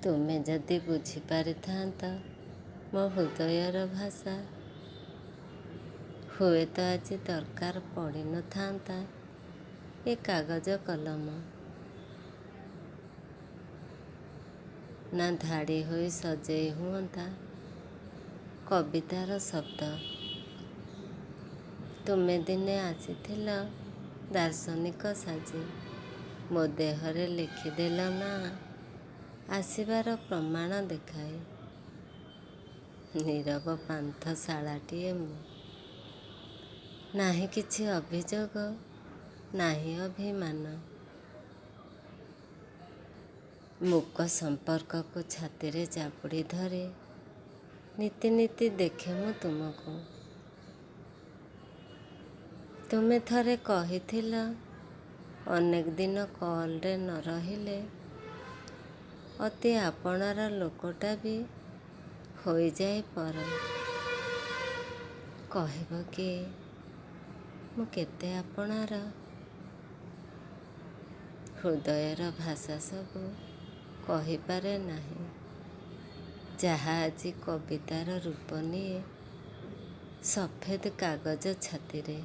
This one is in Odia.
ତୁମେ ଯଦି ବୁଝି ପାରିଥାନ୍ତ ମୋ ହୃଦୟର ଭାଷା, ହୁଏତ ଆଜି ଦରକାର ପଡ଼ିନଥାନ୍ତା ଏ କାଗଜ କଲମ, ନା ଧାଡ଼ି ହୋଇ ସଜେଇ ହୁଅନ୍ତା କବିତାର ଶବ୍ଦ। ତୁମେ ଦିନେ ଆସିଥିଲ ଦାର୍ଶନିକ ସାଜି, ମୋ ଦେହରେ ଲେଖିଦେଲ ନାଁ ଆସିବାର ପ୍ରମାଣ ଦେଖାଇ। ନୀରବ ପାନ୍ଥଶାଳାଟିଏ ମୁଁ, ନାହିଁ କିଛି ଅଭିଯୋଗ, ନାହିଁ ଅଭିମାନ। ମୂକ ସମ୍ପର୍କକୁ ଛାତିରେ ଜାବୁଡ଼ି ଧରି ନିତି ନିତି ଦେଖେ ମୁଁ ତୁମକୁ। ତୁମେ ଥରେ କହିଥିଲ, ଅନେକ ଦିନ କଲରେ ନ ରହିଲେ ଅତି ଆପଣାର ଲୋକଟା ବି ହୋଇଯାଏ ପର। କହିବ କି ମୁଁ କେତେ ଆପଣାର? ହୃଦୟର ଭାଷା ସବୁ କହିପାରେ ନାହିଁ, ଯାହା ଆଜି କବିତାର ରୂପ ନିଏ ସଫେଦ କାଗଜ ଛାତିରେ।